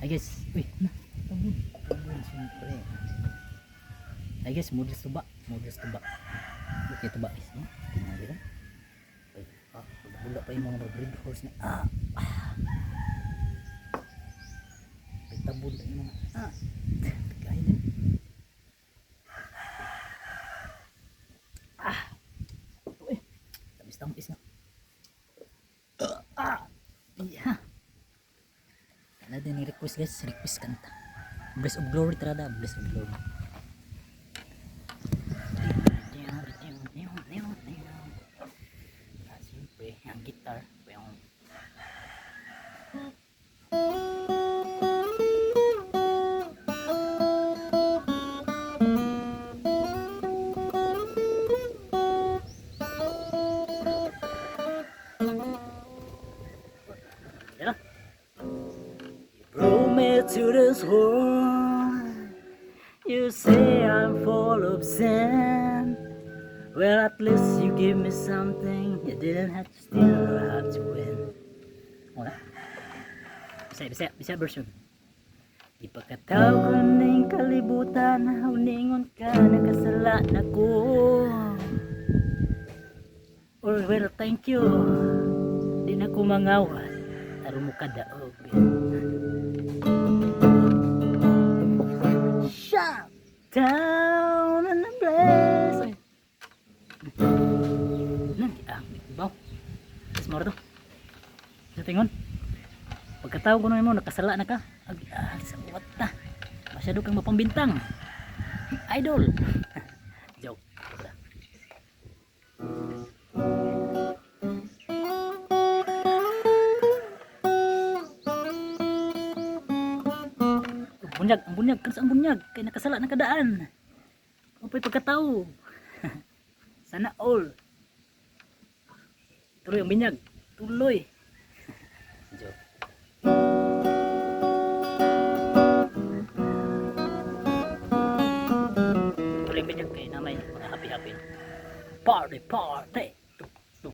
Ay guys, uy, na, tabon. Tabon, siyempre. Ay guys, models tuba. Models tuba. Okay, tuba guys, no? Tingnan dito. Ay, ah, wala pa yung mga breed horse na. Ah, ah. Ay, tabon na yung mga, ah. Kaya din. Ah. Uy, tamis-tamis nga. Ah. Yeah. Ano din yung request, guys, request kanta. Bless of Glory trada, Bless of Glory. Ah, siyempre, ang guitar. Yung yeah. You brought me to this world. You say I'm full of sin. Well, at least you give me something. You didn't have to steal or have to win. Wala. Bisaya, Bisaya, Bisaya version. Ipakataw ko ning kalibutan, uningon ka, nakasala na ko. Or well, thank you. Di na ko mangawat. Aron mo kadaog. Shut down and the bless. Ay. Nang, ah, baw. Tapos mo to. Sa tingon. Pagkatawag ko mo, nakasala na ka. Ag, ah, sa what na. Masyado kang mapambintang. Idol. Joke. Wala. Ang bunyag, ang bunyag, kansa ang bunyag. Kay nakasala na kadaan. Upay pagkatao. Sana all. Tuloy ang binyag. Tuloy. Joke. Tuloy ang binyag kay namay mga happy happy. Party, party.